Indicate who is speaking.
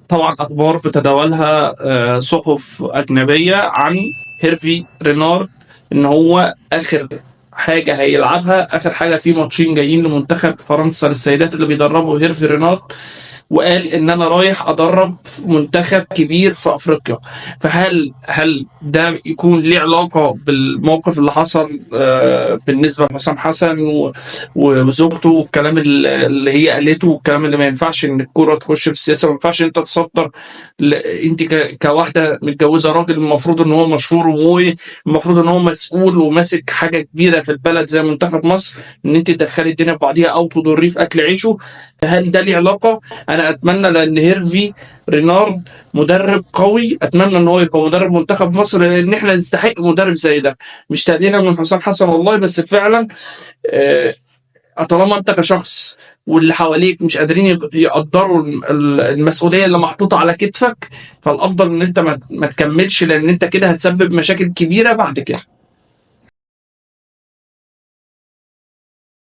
Speaker 1: طبعا اخبار بتداولها صحف اجنبية عن هيرفي رينارد ان هو اخر حاجة هيلعبها، اخر حاجة في ماتشين جايين لمنتخب فرنسا للسيدات اللي بيدربوا هيرفي رينارد، وقال ان انا رايح ادرب منتخب كبير في افريقيا. فهل ده يكون ليه علاقة بالموقف اللي حصل بالنسبة لحسام حسن وزوجته والكلام اللي هي قالته، والكلام اللي ما ينفعش ان الكورة تخش في السياسة، ما ينفعش انت تصدر انت كواحده متجوزة راجل المفروض ان هو مشهور والمفروض ان هو مسؤول وماسك حاجة كبيرة في البلد زي منتخب مصر، ان انت تدخلي الدنيا في بعضيها او تضريه في اكل عيشه. فهل ده ليه علاقة؟ انا اتمنى، لان هيرفي رينارد مدرب قوي، اتمنى ان هو يبقى مدرب منتخب مصر، لان احنا نستحق مدرب زي ده. مش تقليلا من حسام حسن والله، بس فعلا طالما انت كشخص واللي حواليك مش قادرين يقدروا المسؤولية اللي محطوطة على كتفك، فالافضل ان انت ما تكملش، لان انت كده هتسبب مشاكل كبيرة بعد كده.